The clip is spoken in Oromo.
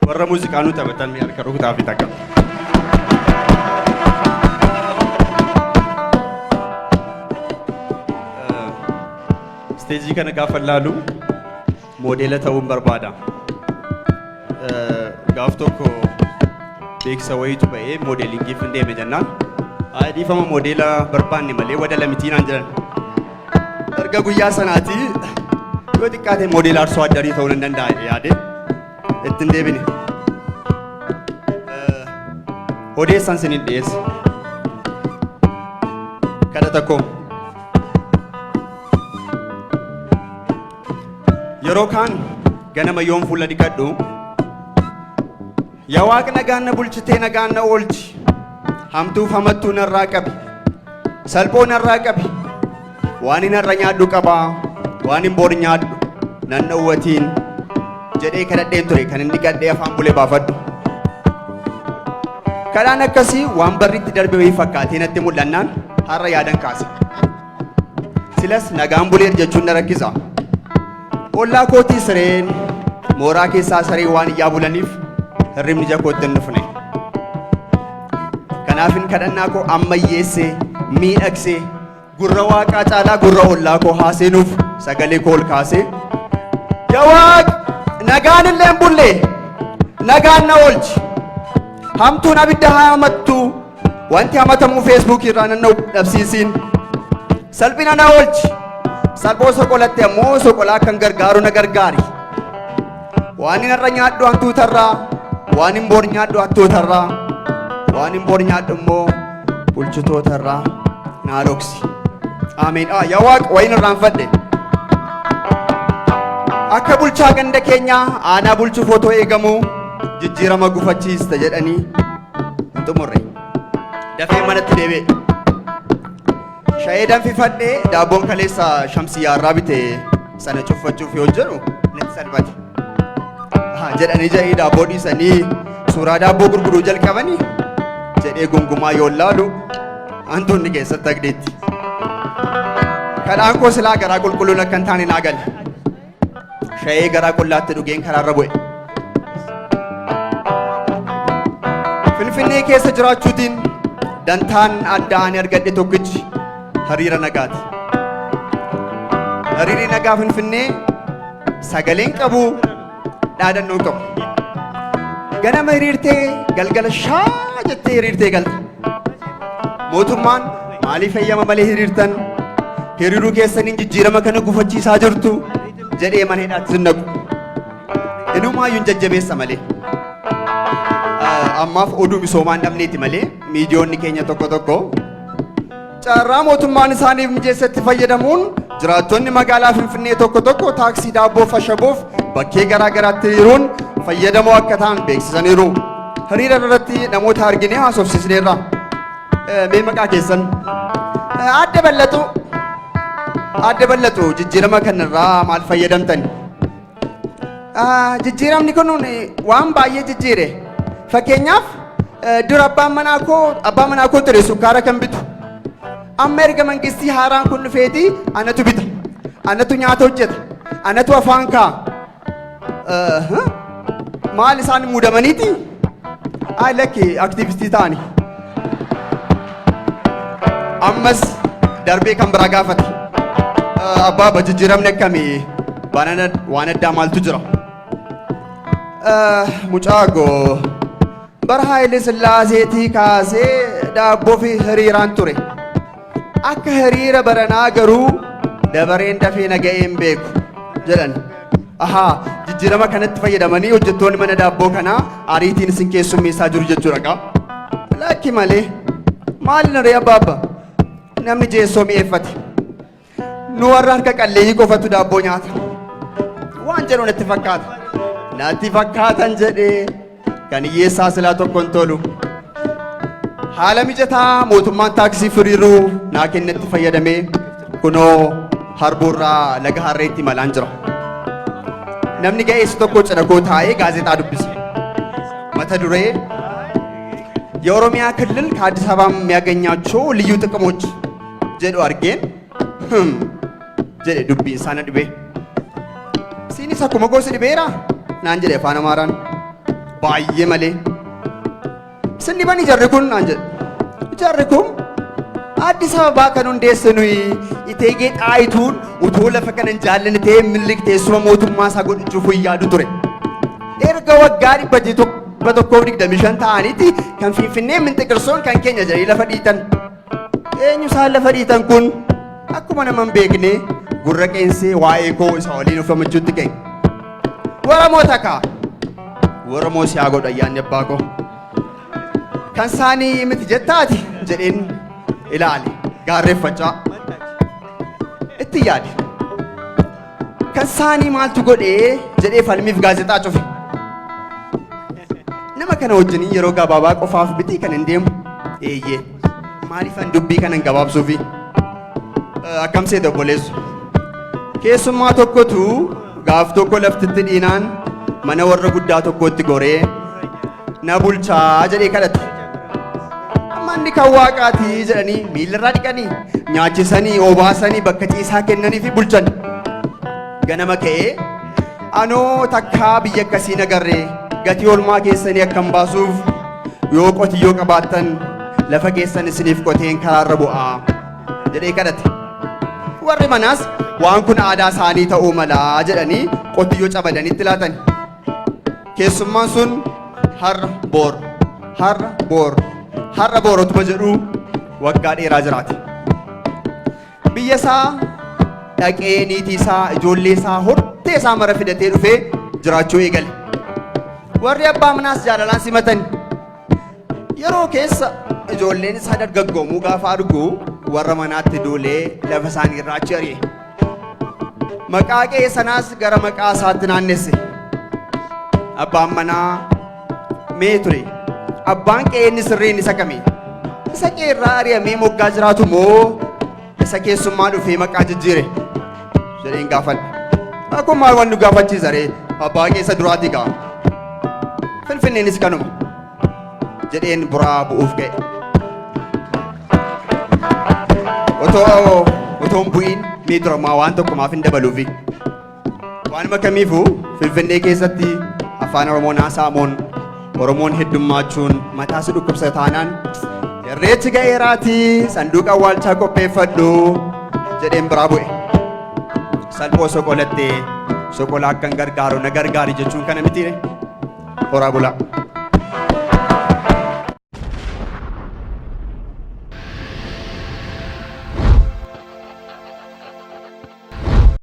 Warra muuziqaa nu taphatan mee harka rukutaa fi takka. Isteejii kana gaafa laalu moodeela ta'uun barbaada. Gaaf tokko beeksisa wayiitu ba'ee moodeelingiif hin deeme jennaan. Ayi dhiifama moodeela barbaanne malee wadala mitii naan jedhan. Erga guyyaa sanaatii yoo xiqqaate moodeela arsoo addarii ta'uu nan danda'a jedhee yaade itti hin deebine. Odeessan sinin dhiyeessa. Kadhata koo. Yeroo kaan ganama yoon fuula dhiqadhu yaa Waaq nagaan na bulchitee nagaan na oolchi hamtuuf hamattuu narraa qabi salphoo narraa qabi waan hin har'a nyaadhu qabaa waan hin bor nyaadhu nan dhowwatiin jedhee kadhadheen ture kan inni dhiqadhee afaan bulee baafadhu. Kadhaan akkasii waan barri itti darbe wayii fakkaatee natti mul'annaan har'a yaadan kaase. Silas nagaan buleer jechuun na rakkisa. Ollaa kootii sireen mooraa keessaa saree waan iyyaa bulaniif hirribni ija kootti hin dhufne. Kanaafin kadhannaa koo ammayyeessee miidhagsee gurra waaqaa caalaa gurra ollaa koo haaseenuuf sagalee koo ol kaasee yaa waaq nagaan illee hin bulle nagaan na oolchi hamtuun abidda haa hamattu Wanti hamatamuu feesbuukii irraa nan dhabsiisiin. Salphina na oolchi. Salphoo soqolatte ammoo soqolaa kan gargaaru na gargaari. Waan hin har'a nyaadhu hantuutarraa, waan hin bor nyaadhu hattootarraa, waan hin bor nyaadhu immoo bulchitootarraa naa dhoksi. Ameen. Ah, yaa Waaq wayin irraanfadhe. Akka bulchaa ganda keenyaa aanaa bulchuuf otoo eegamuu jijjiirama gufachiista jedhanii hin xumurre. Dafee manatti deebi'e. Shayee danfifadhee daabboon kaleessa shamsiyyaarraa bite sana cuffachuuf yoo jedhu natti salphate. Haa jedhanii jedhanii daabboo dhiisanii suuraa daabboo gurguruu jalqabanii jedhee gungumaa yoo laalu hantuunni keessatti agdeetti. Kadhaan koo silaa garaa qulqulluun akka hin taane naa gale. Shayee garaa qullaatti dhugeen karaarra bu'e. Finfinnee keessa jiraachuutiin dantaan addaa ani argadhe tokkichi hariira nagaati. Hariirri nagaa Finfinnee sagaleen qabu dhaadannoo qabu. Ganama hiriirtee galgala shaa jettee hiriirtee galta. Mootummaan maaliif heyyama malee hiriirtan? Hiriiruu keessaniin jijjiirama kana gufachiisaa jirtu jedhee mana hidhaatti sin naqu. Inumaayyuu hin jajjabeessa malee. Ammaaf oduu misoomaa hin dhabneeti malee miidiyoonni keenya tokko tokko carraa mootummaan isaaniif mijeessetti fayyadamuun jiraattonni magaalaa Finfinnee tokko tokko taaksii daabboo fashaboof bakkee garaa garaatti hiriiruun fayyadamoo akka ta'an beeksisaniiru. Hiriira irratti namoota arginee haasofsiisneerra. Mee maqaa keessan? Adde Ballatu. Adde Ballatu jijjiirama kanarraa maal fayyadamtani? Jijjiiramni kun waan baay'ee jijjiire. Fakkeenyaaf dura abbaan manaa koo abbaa manaa koo ture sukkaara kan bitu. Amma erga mangistii haaraan kun dhufeeti anatu bita. Anatu nyaata hojjeta. Anatu afaan kaa'a. Maal isaan muudamaniiti? Ay lakki aktiivistii ta'ani. Ammas darbee kan biraa gaafate. Abbaa jijjiiramni akkamii? Waan addaa maaltu jira? Mucaa goo bara Haayile Sillaaseetii kaasee daabboo fi hiriiraan ture. Akka hiriira baranaa garuu dabareen dafee na ga'ee hin beeku jedhan. Ahaa jijjiirama kanatti fayyadamanii hojjettoonni mana daabboo kanaa ariitiin isin keessummeessaa jiru jechuudha kaa. Lakki malee maali na ree abbaabba namni jeessoo mi'eeffate. Nu warra harka qalleeyyii qofatu daabboo nyaata. Waan jedhu natti fakkaata. Natti fakkaatan jedhee kan hiyyeessaa silaa tokko hin tolu. Haala mijataa mootummaan taaksii firiiruu naa kennetti fayyadamee kunoo harbuurraa laga harreetti imalaan jira. Namni ga'eessi tokko cina koo taa'ee gaazexaa dubbisa. Mata duree የኦሮሚያ ክልል ከአዲስ አበባ የሚያገኛቸው ልዩ ጥቅሞች jedhu argeen hmm jedhe dubbiin isaa na dhibee. Siinis akkuma koo si dhibeera naan jedhe afaan Amaaraan. Baay'ee malee. Isin dhibanii jarri kun naan jedhe. Jarri kun Addis Ababaa kan hundeesse nuyi Iteegee Xaayituun utuu lafa kana hin jaallanne ta'ee Minilik teessuma mootummaa isaa godhachuuf hin yaadu ture. Erga waggaa 125 ta'aniiti kan Finfinnee Minxiqirsoon kan keenya jedhanii lafa dhiitan. Eenyu isaan lafa dhiitan kun akkuma nama hin beekne gurra qeensee waa'ee koo isa waliin of amachuutti ka'e. Waramoo takaa. Waramoo si haa godhu ayyaanni abbaa koo. Kan isaanii miti jettaati jedheen ilaale gaarreeffachaa. Itti yaade. Kan isaanii maaltu godhee jedhee falmiif gaazexaa cufe. Nama kana wajjin yeroo gabaabaa qofaaf miti kan hin deemu. Eeyyee. Maaliifan dubbii kana hin gabaabsuufi? Akkam seete obboleessu? Keessummaa tokkotu gaaf tokko laftitti dhiinaan mana warra guddaa tokkotti goree na bulchaa jedhee kadhate. Amma inni kan waaqaati jedhanii miilarraa dhiqanii nyaachisanii obaasanii bakka ciisaa kennanii fi bulchan. Ganama ka'ee anoo takkaa biyya akkasii nagarree gatii oolmaa keessanii akkan baasuuf yoo qotiyyoo qabaattan lafa keessan isiniif qoteen karaarra bu'aa jedhee kadhate. Warri manaas waan kun aadaa isaanii ta'uu malaa jedhanii qotiyyoo camadanitti laatan. Keessummaan sun har'a boor, har'a boor, har'a boor otuma jedhuu waggaa dheeraa jiraate. Biyya isaa dhaqee niitii isaa, ijoollee isaa, hortee isaa mara fidatee dhufee jiraachuu eegale. Warri abbaa manaas jaalalaan simatan. Yeroo keessa ijoolleen isaa dargaggoomuu gaafa argu warra manaatti duulee lafa isaanii irraa achi ari'e. Maqaa qe'ee sanaas gara maqaa isaatti naannesse. Abbaan manaa mee ture. Abbaan qe'ee inni sirriin isa kami? Isa qe'ee irraa ari'amee moggaa jiraatu moo isa keessummaa dhufee maqaa jijjiire? Jedheen gaafadhe. Akkuma maal waan nu gaafachiisa ree? Abbaa keessa duraatii gaa. Finfinneenis kanuma. Jedheen buraa bu'uuf ka'e. Otoo otoon bu'iin mee dura maa waan tokko maaf hin dabaluufi. Waanuma kamiifuu Finfinnee keessatti afaan Oromoon haasa'amuun Oromoon heddummaachuun mataa si dhukkubsa taanaan irreechi ga'eeraatii sanduuqa awwaalchaa qopheeffadhu jedheen biraa bu'e. Salphoo soqolattee soqolaa akkan gargaaru na gargaari jechuun kana mitiire. Horaa bulaa.